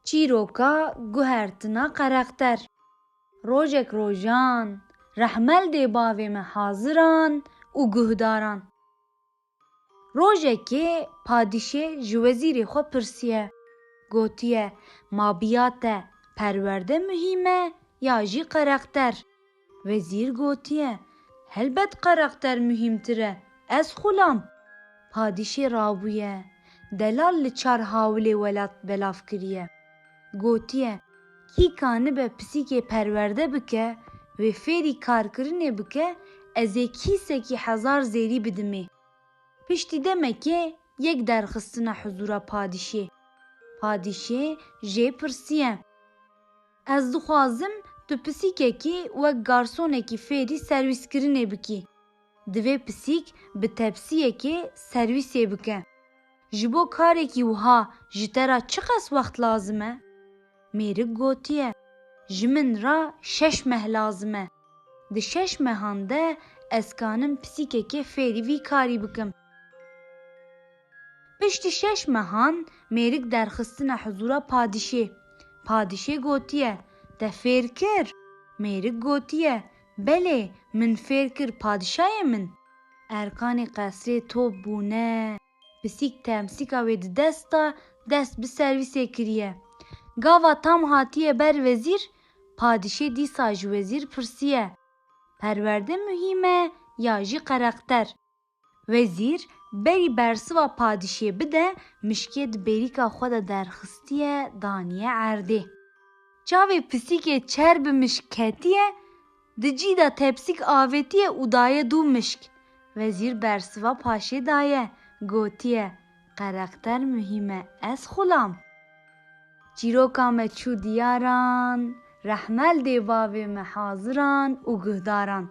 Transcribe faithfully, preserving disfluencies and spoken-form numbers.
Çîroka guhertina qerekter. Rojek rojan, rehmel dê bavê me haziran û guhdaran. Rojekê padîşê ji wezîrê xwe pirsiye. Gotiye, ma biya te perwerde muhîm e ya jî qerekter? Wezîr gotiye, helbet qerekter muhîmtir e, ez xulam. Padîşê rabûye, delal li çar hawilê welat belav kiriye. Gotiye, kî kanibe pisîkê perwerde bike, wê fêrî karkirinê bike, ez ê kîsekî hezar zêrî bidimê. Piştî demekê yek derxistine huzûra padîşê. Padîşê jê pirsiye, ez dixwazim tu pisîkekî wek garsonekî fêrî servîskirinê bikî. Divê pisîk bi tepsiyekê servîsê bike. Ji bo karekî wiha ji te re çiqas wext lazim e? Mêrik gotiye, ji min re şeş meh lazim e. Di şeş mehan de ez kanim pisîkekê fêrî vî karî bikim. Piştî şeş mehan mêrik derxistine huzûra padîşê. Padîşê gotiye, te fêr kir? Mêrik gotiye, belê, min fêr kir, padîşayê min. Erkanê qesrê top bûne. Pisîk temsîka wê di dest de dest bi servîsê kiriye. Gava tam hatiye ber wezîr, padîşê dîsa ji wezîr pirsiye, perwerde muhîm e ya jî qerekter? Wezîr berî bersiva padîşê bide, mişkê di bêrîka xwe de derxistiye, daniye erdê. Çavê pisîkê çer bi mişk ketiye, di cî de tepsîk avêtiye û daye dû mişk. Wezîr bersiva paşê daye, gotiye, qerekter muhîm e, ez xulam. Çîroka me çû diyaran, rehmel dê bavê me haziran û guhdaran.